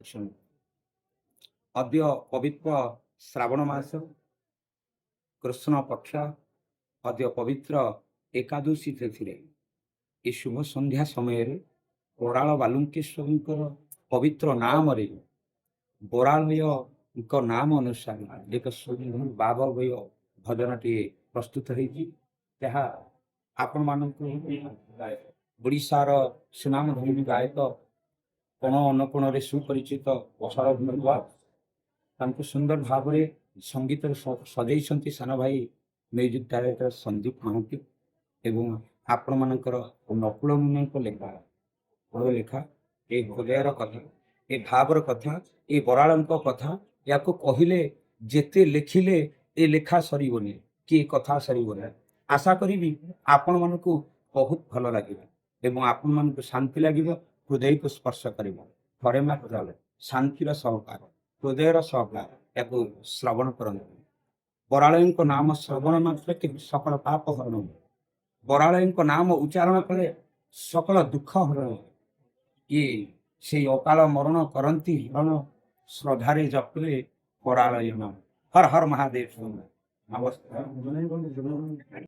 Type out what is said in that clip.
ଶୁଣ, ଅଦ୍ୟ ପବିତ୍ର ଶ୍ରାବଣ ମାସ କୃଷ୍ଣ ପକ୍ଷ, ଅଦ୍ୟ ପବିତ୍ର ଏକାଦଶୀ ତିଥିରେ ଏ ଶୁଭ ସନ୍ଧ୍ୟା ସମୟରେ ବରାଳ ବାଲୁଙ୍କେଶ୍ୱରଙ୍କର ପବିତ୍ର ନାମରେ, ବରାଳୟଙ୍କ ନାମ ଅନୁସାରେ ଏକ ସୁନ୍ଦର ଭାବମୟ ଭଜନଟିଏ ପ୍ରସ୍ତୁତ ହେଇଛି। ଯାହା ଆପଣମାନଙ୍କୁ ଓଡ଼ିଶାର ସୁନାମଧନ୍ୟ ଗାୟକ, କୋଣ ଅନୁକୋଣରେ ସୁପରିଚିତ ସୌରଭ ମେଘୱାଲ, ତାଙ୍କୁ ସୁନ୍ଦର ଭାବରେ ସଙ୍ଗୀତରେ ସଜେଇଛନ୍ତି ସାନ ଭାଇ ମ୍ୟୁଜିକ୍ ଡାଇରେକ୍ଟର ସନ୍ଦୀପ ମହାନ୍ତି ଏବଂ ଆପଣମାନଙ୍କର ନକୁଳ ମୁନିଙ୍କ ଲେଖା, ବଡ଼ ଲେଖା। ଏ ହୃଦୟର କଥା, ଏ ଭାବର କଥା, ଏ ବରାଳଙ୍କ କଥା, ୟାକୁ କହିଲେ ଯେତେ ଲେଖିଲେ ଏ ଲେଖା ସରିବନି କି ଏ କଥା ସରିବନି। ଆଶା କରିବି ଆପଣମାନଙ୍କୁ ବହୁତ ଭଲ ଲାଗିବ ଏବଂ ଆପଣମାନଙ୍କୁ ଶାନ୍ତି ଲାଗିବ, ହୃଦୟକୁ ସ୍ପର୍ଶ କରିବ। ଥରେ ମାତ୍ର ଶାନ୍ତିର ସହକାର, ହୃଦୟର ସହକାର ୟାକୁ ଶ୍ରବଣ କରନ୍ତୁ। ବରାଳୟଙ୍କ ନାମ ଶ୍ରବଣ ମାତ୍ରକେ ସକଳ ପାପ ହରଣ ହୁଏ। ବରାଳୟଙ୍କ ନାମ ଉଚ୍ଚାରଣ କଲେ ସକଳ ଦୁଃଖ ହରଣ ହୁଏ। ଇଏ ସେଇ ଅକାଳ ମରଣ କରନ୍ତି ହରଣ, ଶ୍ରଦ୍ଧାରେ ଜପିଲେ ବରାଳୟ ନାମ। ହର ହର ମହାଦେବ। ନମସ୍କାର।